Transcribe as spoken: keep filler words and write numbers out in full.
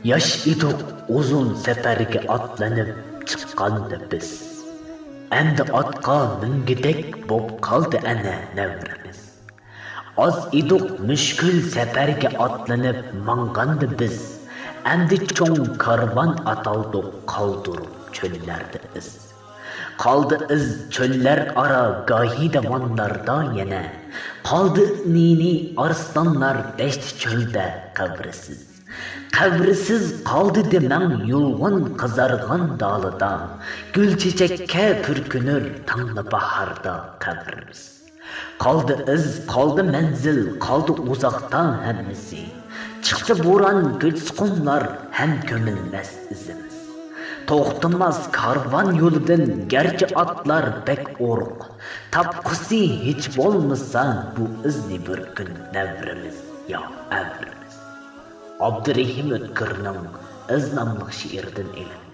ياش ئىدۇق، ئۇزۇن سەپەرگە ئاتلىنىپ چىققاندا بىز. ئەمدى ئاتقا مىنگۈدەك بوپ قالدى ئەنە نەۋرىمىز. ئاز ئىدۇق مۈشكۈل سەپەرگە ئاتلىنىپ ماڭغاندا بىز. ئەمدى چوڭ كارۋان ئاتالدۇق قالدۇرۇپ چۆللەردە ئىز. قالدى ئىز چۆللەر ئارا گاھى داۋانلاردا يەنە. قالدى نى-نى ئارسلانلار دەشتى چۆلدە قەبرىسىز. قەبرىسىز قالدى دېمەڭ يۇلغۇن قىزارغان دالىدا، گۈل چېچەككە پۈركىنۇر تاڭلا باھاردا قەبرىمىز. قالدى ئىز، قالدى مەنزىل، قالدى ئۇزاقتا ھەممىسى. چىقسا بوران، كۆچسە قۇملار، ھەم كۆمۈلمەس ئىزىمىز. توختىماس كارۋان يولىدىن گەرچە ئاتلار بەك ئورۇق، تاپقۇسى ھېچ بولمىسا بۇ ئىزنى بىر كۈن نەۋرىمىز يا ئەۋرىمىز. ئابدۇرېھىم ئۆتكۈرنىڭ ئىز ناملىق شېئىرىدىن ئېلىندى.